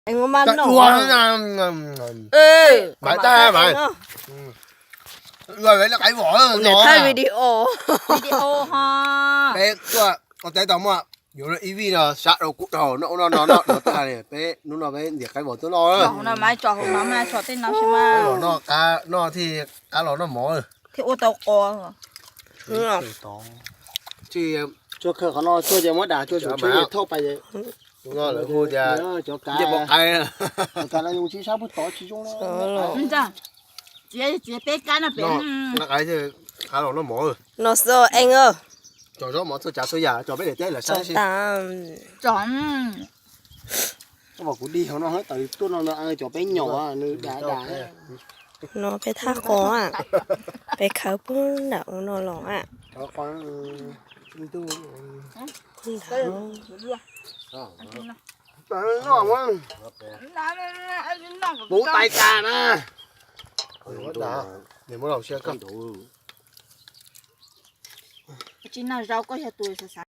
Maiv tag maiv. Ua peb lub qaiv vom no. Video ho. Peb tuaj ua teb tau muaj yuav ib vij no sab rau kuv dhau no no no no no tas li peb hnub no peb ntiav qaiv vom tuaj noj. Qaiv vom no thiaj qab los noj mov. Thiaj ua tau qos. Tsuag khaws qhov no tsuag ces muab dam tsuag tsum tsheb thauj pais. Hnub no lawv hu tias cov kav, cov kav no yus tsis sab pug tod tsis zoo li. Txiav txiav peb kab no pem. Qab los noj mov. No xo eej. Tsom zaub mov txhua tsav txhua yam tsom peb daim teb lawm sab si. Tsom. Koj pom kuv dig hauv no hab tawm tuaj no no cov peb nyom nws dam dam. No peb thaj qos, peb khawb puag nram ub no los. Puv tais tas na. Tsis noj zaub koj yog tus xav xav.